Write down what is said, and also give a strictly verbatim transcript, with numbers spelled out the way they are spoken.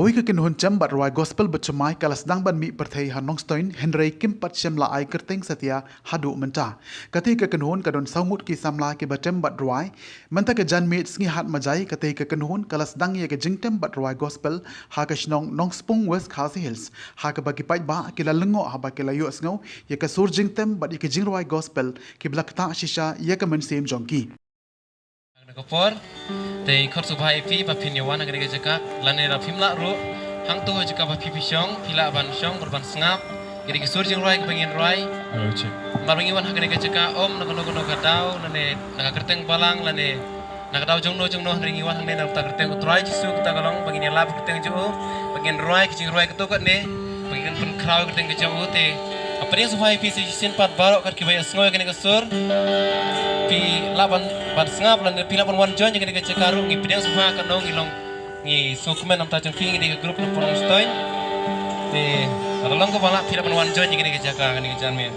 Kawei ka kynhun tem bad rwai gospel bad thymmai ka la sdang ban mih pyrthei ha Nongstoiñ, hynrei kim pat shym la ai kyrteng satia haduh mynta. Katei ka kynhun ka don saw ngut ki samla kiba tem bad rwai. Mynta ka janmiet sngi Hat Majai, katei ka kynhun ka la sdang ïa ka jingtem bad rwai gospel ha ka shnong Nongspung, West Khasi Hills, ha kaba ki paidbah ki la lyngngoh haba ki la ïohsngew ïa ka sur jingtem bad ïa ka jingrwai gospel kiba la ktah shisha ïa ka mynsiem jong ki. Ha kane ka por, te ngi khot sngewbha ïa phi ba phin ïa wan ha kane ka jaka, lane lada phim lah ruh, hangto ha jaka ba phi phi shong, phi lah ban shong bad ban sngap ïa kine ki sur jingrwai kiba ngin rwai. Namar ba ngi wan ha kane ka jaka ym na kano kano ka daw, lane na ka kyrteng balang, lane na ka daw jongno jongno, hynrei ngi wan hangne na ka kyrteng U Trai Jisu, kata ka long ba ngin ïalap ha ka kyrteng jong u, ba ngin rwai ki jingrwai katto katne, ba ngin pynkhraw ha ka kyrteng ka jong u. Te nga pdiang sngewbha ïa phi sa shisien pat baroh kat kiba ïohsngew ïa kane ka sur, phi lah ban, ban sngap, lane phi lah ban wan join ïa kane ka jaka ruh. Ngi pdiang sngewbha, katno ngi long, ngi sngewkmen namar jong phi, ngi dei ka group na Nongstoiñ. Te lada long kaba lah, phi lah ban wan join ïa kane ka jaka ha kane ka janmiet.